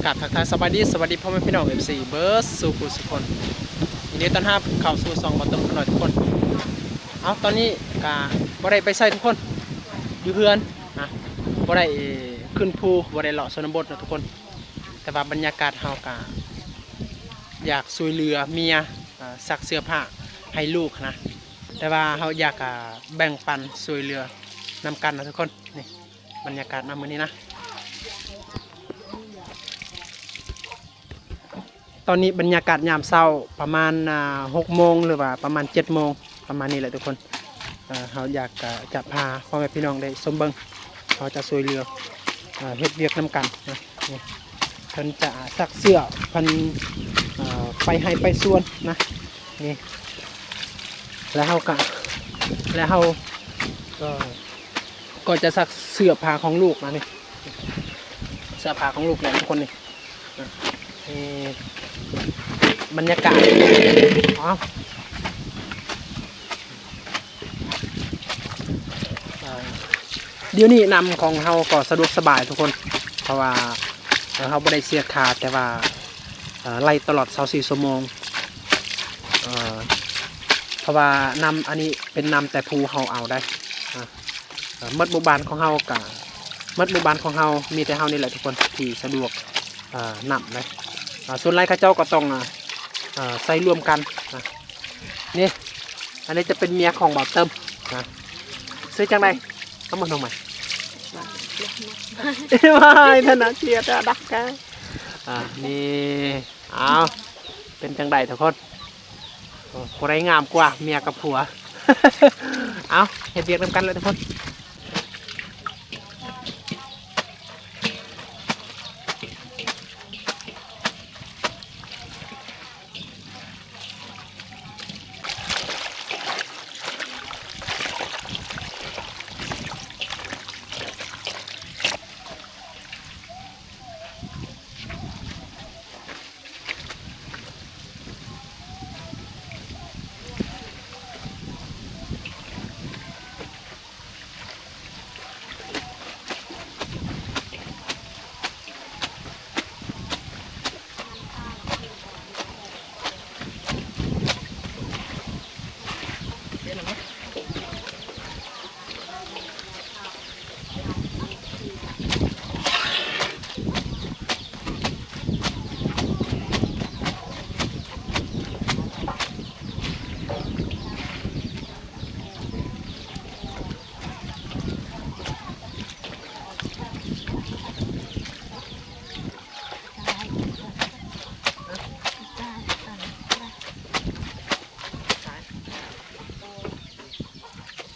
ກາບທັກທາຍສະບາຍດີ ສະຫວັດດີພໍ່ແມ່ພີ່ນ້ອງ ເອັຟຊີ ເບິດສູ່ຜູ້ສູ່ຄົນ ຍິນດີຕ້ອນຮັບເຂົ້າສູ່ຊ່ອງບ່າວເຕີມຂະນ້ອຍທຸກຄົນ. ເອົາ ຕອນນີ້ກະບໍ່ໄດ້ໄປໃສທຸກຄົນ ຢູ່ເຮືອນນະ ບໍ່ໄດ້ຂຶ້ນພູ ບໍ່ໄດ້ເລາະຊົນນະບົດເນາະທຸກຄົນ. ແຕ່ວ່າບັນຍາກາດເຮົາກະຢາກຊ່ວຍເຫຼືອເມຍ ເອີ ຊັກເສື້ອຜ້າໃຫ້ລູກນະ ແຕ່ວ່າເຮົາຢາກ ອາ ແບ່ງປັນຊ່ວຍເຫຼືອນຳກັນນະທຸກຄົນ. ນີ້ ບັນຍາກາດນຳມື້ນີ້ນະ ຕອນນີ້ບັນຍາກາດຍາມເຊົ້າປະມານ ອາ ຫົກໂມງ ຫຼືວ່າປະມານເຈັດໂມງ ປະມານນີ້ແຫຼະທຸກຄົນ. ເອີ ເຮົາຢາກ ອາ ຈະພາພໍ່ແມ່ພີ່ນ້ອງໄດ້ຊົມເບິ່ງ ເຮົາຈະຊ່ວຍເຫຼືອ ເອີ ເຮັດວຽກນຳກັນນະ. ນີ້ ເພິ່ນຈະຊັກເສື້ອ ເພິ່ນ ເອີ ໄປໄຮ່ໄປສວນນະ. ນີ້ ແລ້ວເຮົາກະ ແລ້ວເຮົາ ເອີ ກໍຈະຊັກເສື້ອຜ້າຂອງລູກນະນີ້ ເສື້ອຜ້າຂອງລູກແຫຼະທຸກຄົນນີ້. ນີ້ບັນຍາກາດ ເອົາ ດຽວນີ້ນ້ຳຂອງເຮົາກໍສະດວກສະບາຍທຸກຄົນ ເພາະວ່າ ເອີ ເຮົາບໍ່ໄດ້ເສຍຄ່າ ແຕ່ວ່າ ເອີ ໄຫຼຕະຫຼອດຊາວສີ່ຊົ່ວໂມງ ເອີ ເພາະວ່ານ້ຳອັນນີ້ເປັນນ້ຳແຕ່ພູເຮົາເອົາໄດ໋ ອາ ເອີ ໝົດໝູ່ບ້ານຂອງເຮົາກະ ໝົດໝູ່ບ້ານຂອງເຮົາ ມີແຕ່ເຮົານີ້ແຫຼະທຸກຄົນທີ່ສະດວກ ເອີ ນ້ຳນະ. ອາ ສ່ວນຫຼາຍເຂົາເຈົ້າກໍຕ້ອງ ອາ ເອີ ໃຊ້ລວມກັນນະ. ນີ້ ອັນນີ້ຈະເປັນເມຍຂອງບ່າວເຕີມນະ. ຊື່ຈັ່ງໃດ? ເອົາມານ້ອງໃໝ່ ວ້າຍ ທະນາເຊຍດະດັກກະ ອາ ນີ້ ອ້າວ ເປັນຈັ່ງໃດທຸກຄົນ? ໂອ້ ຜູ້ໃດງາມກວ່າເມຍກັບຜົວ? ເອົາ ເຮັດວຽກນຳກັນແຫຼະທຸກຄົນ.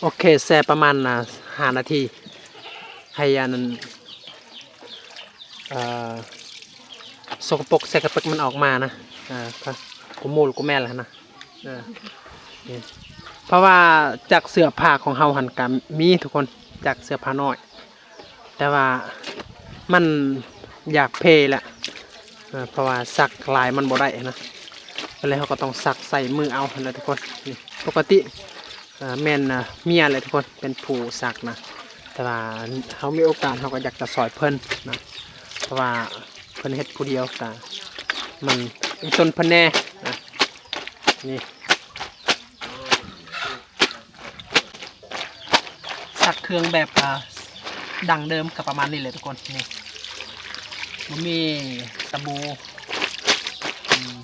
ໂອເຄ ແຊ່ປະມານ ອ່າ ຫ້ານາທີ ໃຫ້ອັນນັ້ນ ເອີ ສົກກະປົກ ສະກະເປິກມັນອອກມານະ ເອີ ກະ ກູມູລກູແມລຫັ້ນນະ ເອີ ນີ້ ເພາະວ່າຈາກເສື້ອຜ້າຂອງເຮົາຫັ້ນກະມີທຸກຄົນ ຈາກເສື້ອຜ້ານ້ອຍ ແຕ່ວ່າມັນຢາກເພແຫຼະ ເອີ ເພາະວ່າຊັກຫຼາຍມັນບໍ່ໄດ້ນະ ກໍເລີຍເຮົາກໍຕ້ອງຊັກໃສ່ມືເອົາຫັ້ນແຫຼະທຸກຄົນ. ນີ້ ປົກກະຕິ ເອີ ແມ່ນ ເອີ ເມຍແຫຼະທຸກຄົນ ເປັນຜູ້ຊັກນະ ແຕ່ວ່າເຮົາມີໂອກາດເຮົາກໍຢາກຈະຊ່ອຍເພິ່ນນະ ເພາະວ່າເພິ່ນເຮັດຜູ້ດຽວກະມັນອີ່ຕົນເພິ່ນແດ່ນະ. ນີ້ ຊັກເຄື່ອງແບບ ອ່າ ດັ້ງເດີມກໍປະມານນີ້ແຫຼະທຸກຄົນ. ນີ້ ບໍ່ມີສະບູ ອືມ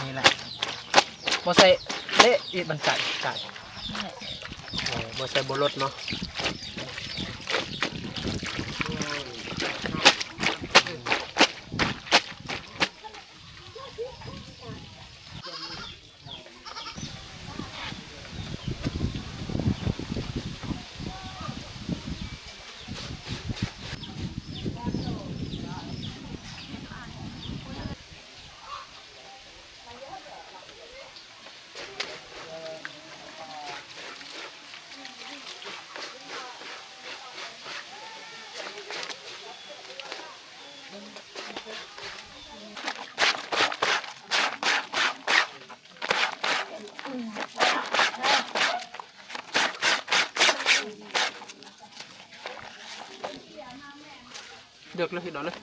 ນີ້ແຫຼະ ບໍ່ໃສ່ເລະອີກ ມັນໄກ ໄກ ເອີ ບໍ່ໃສ່ບໍ່ລົດເນາະ. ເລືອກເລີຍ ເຮັດເອົາເລີຍ.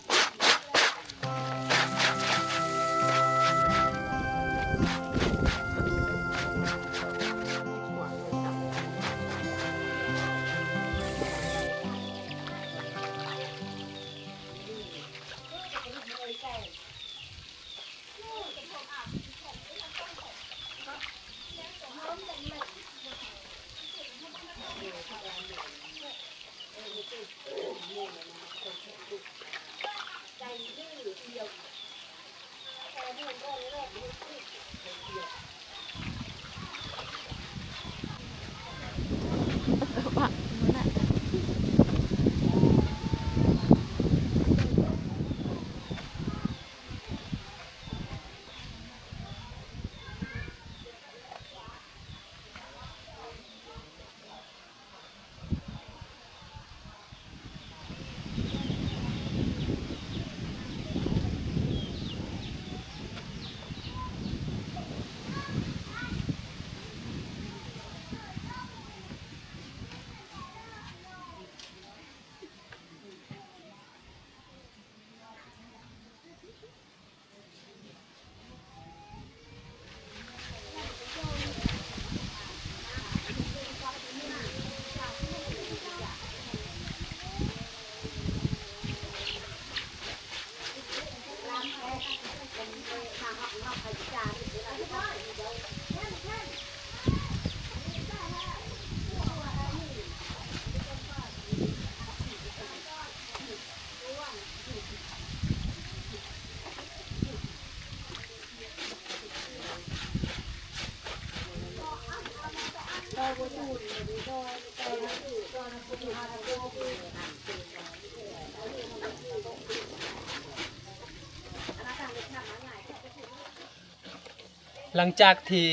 ຫຼັງຈາກທີ່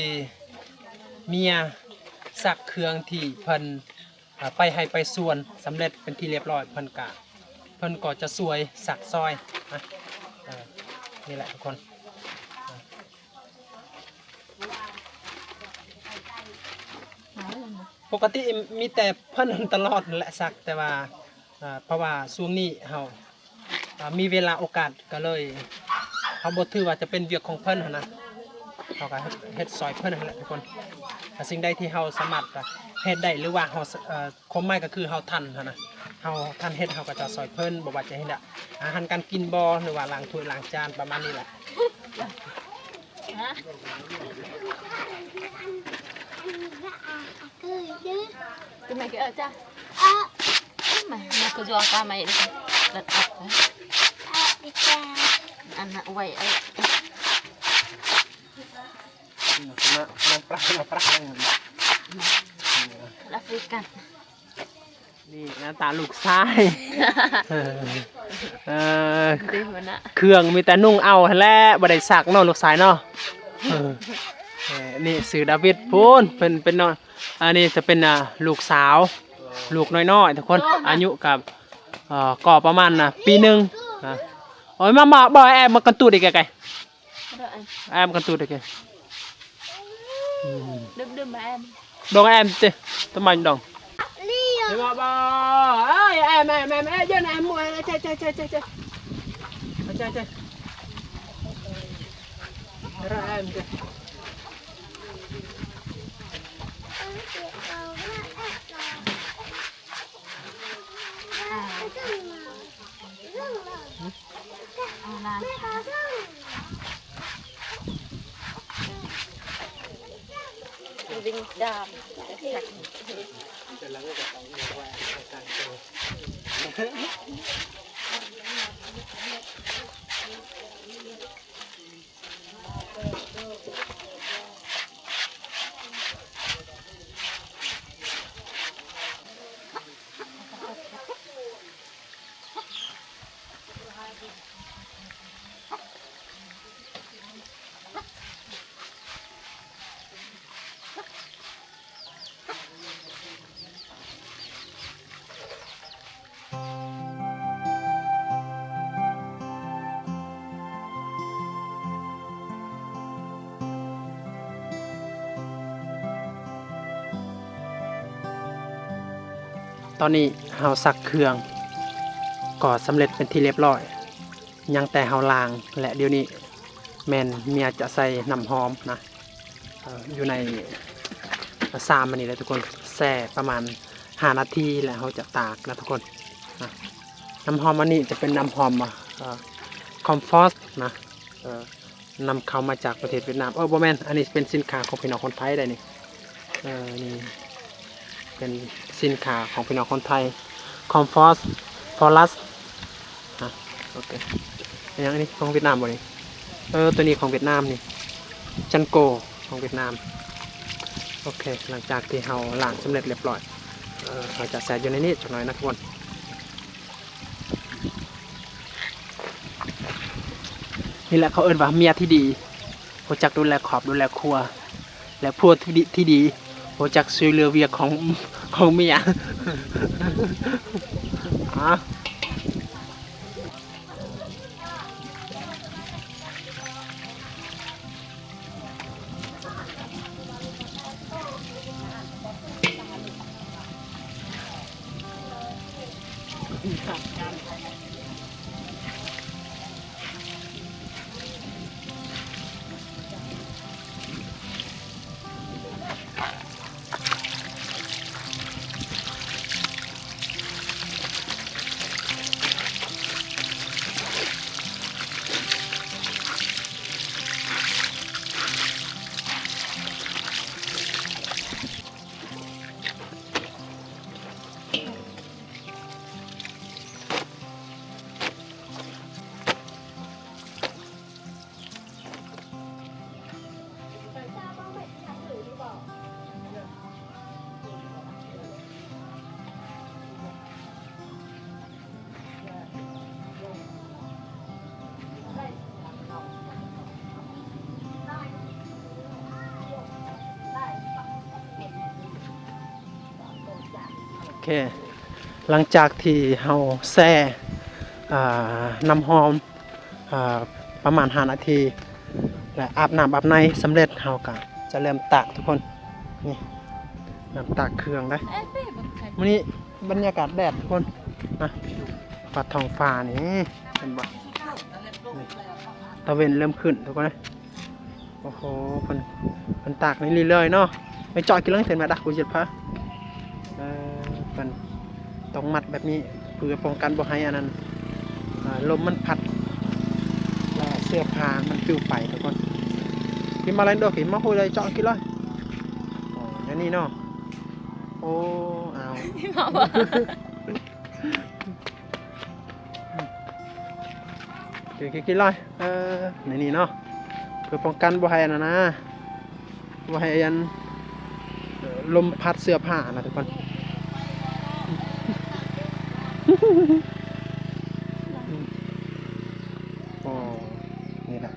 ເມຍຊັກເຄື່ອງທີ່ເພິ່ນ ອ່າ ໄປໄຮ່ໄປສວນສຳເລັດເປັນທີ່ລຽບຮ້ອຍ ເພິ່ນກະ ເພິ່ນກໍຈະຊ່ວຍຊັກຊ່ອຍນະ. ເອີ ນີ້ແຫຼະທຸກຄົນ. ປົກກະຕິມີແຕ່ເພິ່ນຕະຫຼອດນັ້ນແຫຼະຊັກ ແຕ່ວ່າ ເອີ ເພາະວ່າຊ່ວງນີ້ເຮົາ ອ່າ ມີເວລາໂອກາດ ກໍເລີຍ ເຮົາບໍ່ຖືວ່າຈະເປັນວຽກຂອງເພິ່ນຫັ້ນນະ ເຮົາກໍເຮັດ ເຮັດຊ່ອຍເພິ່ນຫັ້ນແຫຼະທຸກຄົນ. ແລະສິ່ງໃດທີ່ເຮົາສາມາດເຮັດໄດ້ ຫຼືວ່າເຮົາ ເອີ ຄວາມໝາຍກໍຄືເຮົາທັນຫັ້ນນະ ເຮົາທັນເຮັດ ເຮົາກໍຈະຊ່ອຍເພິ່ນ ບໍ່ວ່າຈະເຮັດອາຫານການກິນບໍ ຫຼືວ່າລ້າງຖ້ວຍລ້າງຈານ ປະມານນີ້ແຫຼະ. ນີ້ໜ້າຕາລູກຊາຍ ເອີ ເອີ ເຄື່ອງມີແຕ່ນຸ່ງເອົາຫັ້ນແຫຼະ ບໍ່ໄດ້ຊັກເນາະລູກຊາຍເນາະ. ເອີ ເອີ ນີ້ຊື່ດາວິດພຸ້ນ ເພິ່ນເປັນນ້ອງ ອັນນີ້ຈະເປັນ ອ່າ ລູກສາວ ລູກນ້ອຍໆ ທຸກຄົນ ອາຍຸກໍ ເອີ ກໍປະມານ ອ່າ ປີໜຶ່ງນະ. ໂອ້ຍ ມາ ມາ ບໍ່ ແອມ ມາກັນຕູດອີກໄກໆ. Em kan tu dek. Dum dum em. Dong em te, teman dong. Tengok ba. Ai em em em, eh jan em mu, eh cek cek cek cek. Cek cek. Ra em te. Toni hao sak kheung. ກໍສຳເລັດເປັນທີ່ລຽບຮ້ອຍ ຍັງແຕ່ເຮົາລ້າງ ແລະ ດຽວນີ້ແມ່ນເມຍຈະໃສ່ນ້ຳຫອມນະ ເອີ ຢູ່ໃນຊາມອັນນີ້ແຫຼະທຸກຄົນ ແຊ່ປະມານຫ້ານາທີ ແລ້ວເຮົາຈະຕາກນະທຸກຄົນນະ. ນ້ຳຫອມອັນນີ້ຈະເປັນນ້ຳຫອມ ເອີ ຄອມຟອດນະ ເອີ ນຳເຂົ້າມາຈາກປະເທດຫວຽດນາມ. ເອີ ບໍ່ແມ່ນ ອັນນີ້ເປັນສິນຄ້າຂອງພີ່ນ້ອງຄົນໄທໄດ໋ນີ້. ເອີ ນີ້ເປັນສິນຄ້າຂອງພີ່ນ້ອງຄົນໄທ ຄອມຟອດ ຟອຣັສ ຮະ ໂອເຄ. ອັນຫຍັງອັນນີ້ ຂອງຫວຽດນາມບໍ່ນີ້? ເອີ ໂຕນີ້ຂອງຫວຽດນາມນີ້ ຈັນໂກ ຂອງຫວຽດນາມ. ໂອເຄ ຫຼັງຈາກທີ່ເຮົາລ້າງສຳເລັດລຽບຮ້ອຍ ເອີ ເຮົາຈະໃສ່ຢູ່ໃນນີ້ຈັກໜ້ອຍນະທຸກຄົນ. ນີ້ແຫຼະເຂົາເອີ້ນວ່າເມຍທີ່ດີ ຮູ້ຈັກດູແລຄອບ ດູແລຄົວ ແລະ ຜົວທີ່ດີ ທີ່ດີ ຮູ້ຈັກຊ່ວຍເຫຼືອວຽກຂອງ ຂອງເມຍ. ອາ. ໂອເຄ ຫຼັງຈາກທີ່ເຮົາແຊ່ ອ່າ ນ້ຳຫອມ ອ່າ ປະມານຫ້ານາທີ ແລະ ອາບນ້ຳອາບໃນສຳເລັດ ເຮົາກະຈະເລີ່ມຕາກທຸກຄົນ. ນີ້ ເລີ່ມຕາກເຄື່ອງໄດ໋. ມື້ນີ້ບັນຍາກາດແດດທຸກຄົນນະ ວ່າທ້ອງຟ້ານີ້ ເຫັນບໍ່? ນີ້ ຕາເວັນເລີ່ມຂຶ້ນທຸກຄົນເອີຍ. ໂອ້ໂຫ ເພິ່ນ ເພິ່ນຕາກໃນນີ້ເລີຍເນາະ. ໄປເຈາະກິນຫຼັງເຖິງມາດະ ກູຊິພາ. ເອີ ເພິ່ນຕ້ອງມັດແບບນີ້ ເພື່ອປ້ອງກັນບໍ່ໃຫ້ອັນນັ້ນ ອາ ລົມມັນພັດ ແລະ ເສື້ອຜ້າມັນປິວໄປທຸກຄົນ. ກິນມາແລ້ວດອກ ກິນມາໂຫຍເຈາະກິນເລີຍ. ໂອ້ ແນວນີ້ເນາະ. ໂອ້ ອ້າວ. ກິນ ກິນ ກິນເລີຍ ເອີ ໃນນີ້ເນາະ ເພື່ອປ້ອງກັນບໍ່ໃຫ້ອັນນັ້ນນະ ບໍ່ໃຫ້ອັນ ເອີ ລົມພັດເສື້ອຜ້ານະທຸກຄົນ. ໂອ້ ນີ້ແຫຼະ.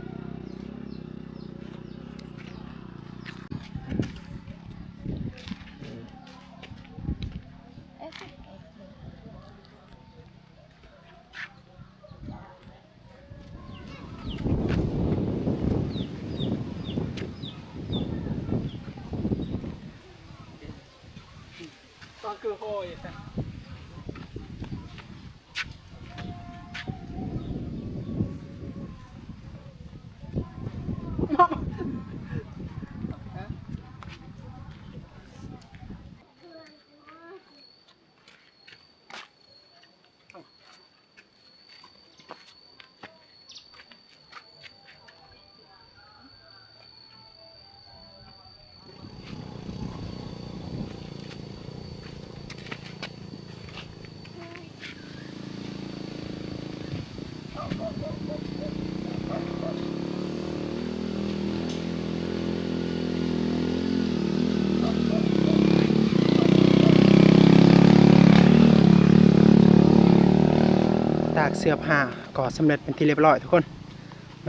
ຕາກເສື້ອຜ້າກໍສຳເລັດເປັນທີ່ລຽບຮ້ອຍທຸກຄົນ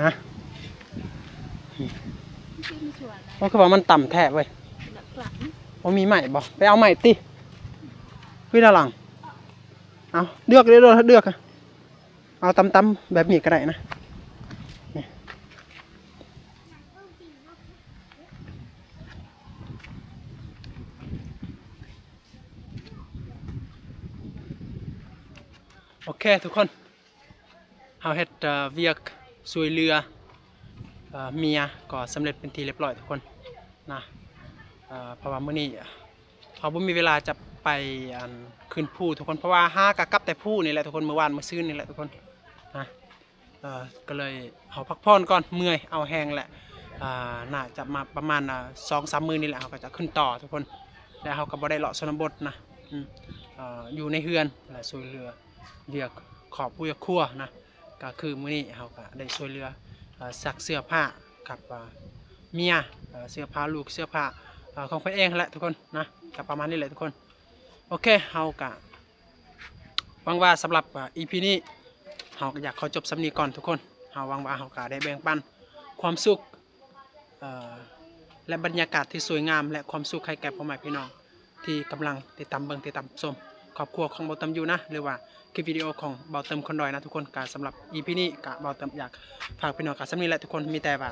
ນະ. ໂອ້ ຄືວ່າມັນຕ່ຳແທ້ເວີຍ. ບໍ່ມີໄມ້ບໍ່? ໄປເອົາໄມ້ຕິ. ຄືລະຫຼັງ. ເອົາ ເລືອກເລີຍ ເລືອກ. ເອົາຕ່ຳໆແບບນີ້ກໍໄດ້ນະ ນີ້. ໂອ ເຄທຸກຄົນ ເຮົາເຮັດ ເອີ ວຽກຊ່ວຍເຫຼືອ ເອີ ເມຍກໍສຳເລັດເປັນທີ່ຮຽບຮ້ອຍທຸກຄົນນະ. ເອີ ເພາະວ່າມື້ນີ້ເຮົາບໍ່ມີເວລາຈະໄປ ອັນ ຂຶ້ນພູທຸກຄົນ ເພາະວ່າຫາກະກັບແຕ່ພູນີ້ແຫຼະທຸກຄົນ ມື້ວານມື້ຊືນນີ້ແຫຼະທຸກຄົນນະ. ເອີ ກໍເລີຍເຮົາພັກຜ່ອນກ່ອນ ເມື່ອຍເອົາແຮງແຫຼະ. ອ່າ ໜ້າຈະມາປະມານ ອ່າ ສອງສາມມື້ນີ້ແຫຼະ ເຮົາກໍຈະຂຶ້ນຕໍ່ທຸກຄົນ ແລະ ເຮົາກໍບໍ່ໄດ້ເລາະຊົນນະບົດນະ ອືມ ເອີ ຢູ່ໃນເຮືອນ ແລະ ຊ່ວຍເຫຼືອວຽກຄອບຄົວນະ. ກໍຄືມື້ນີ້ເຮົາກໍໄດ້ຊ່ວຍເຫຼືອ ເອີ ຊັກເສື້ອຜ້າກັບ ອ່າ ເມຍ ເອີ ເສື້ອຜ້າລູກ ເສື້ອຜ້າ ເອີ ຂອງເພິ່ນເອງຫັ້ນແຫຼະທຸກຄົນນະ. ກໍປະມານນີ້ແຫຼະທຸກຄົນ. ໂອເຄ ເຮົາກໍຫວັງວ່າສຳລັບ ອ່າ ອີພີນີ້ ເຮົາກໍຢາກຂໍຈົບສ່ຳນີ້ກ່ອນທຸກຄົນ. ເຮົາຫວັງວ່າເຮົາກໍໄດ້ແບ່ງປັນຄວາມສຸກ ເອີ ແລະ ບັນຍາກາດທີ່ສວຍງາມ ແລະ ຄວາມສຸກໃຫ້ແກ່ພໍ່ແມ່ພີ່ນ້ອງທີ່ກຳລັງຕິດຕາມເບິ່ງ ຕິດຕາມຊົມຄອບຄົວຂອງບ່າວເຕີມຢູ່ນະ ຫຼືວ່າຄລິບວິດີໂອຂອງບ່າວເຕີມຄົນດອຍນະທຸກຄົນ. ກໍສຳລັບອີພີນີ້ກໍບ່າວເຕີມຢາກຝາກພີ່ນ້ອງກໍສ່ຳນີ້ແຫຼະທຸກຄົນ. ມີແຕ່ວ່າ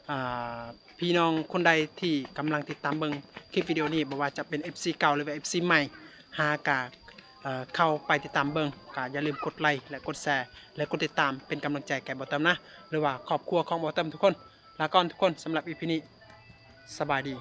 ອ່າ ພີ່ນ້ອງຄົນໃດທີ່ກຳລັງຕິດຕາມເບິ່ງຄລິບວິດີໂອນີ້ ບໍ່ວ່າຈະເປັນເອັຟຊີເກົ່າ ຫຼືວ່າເອັຟຊີໃໝ່ ຫາກະ ເອີ ເຂົ້າໄປຕິດຕາມເບິ່ງ ກໍຢ່າລືມກົດໄລ ແລະ ກົດແຊ ແລະ ກົດຕິດຕາມເປັນກຳລັງໃຈແກ່ບ່າວເຕີມນະ ຫຼືວ່າຄອບຄົວຂອງບ່າວເຕີມທຸກຄົນ. ລາກ່ອນທຸກຄົນ ສຳລັບອີພີນີ້ ສະບາຍດີ.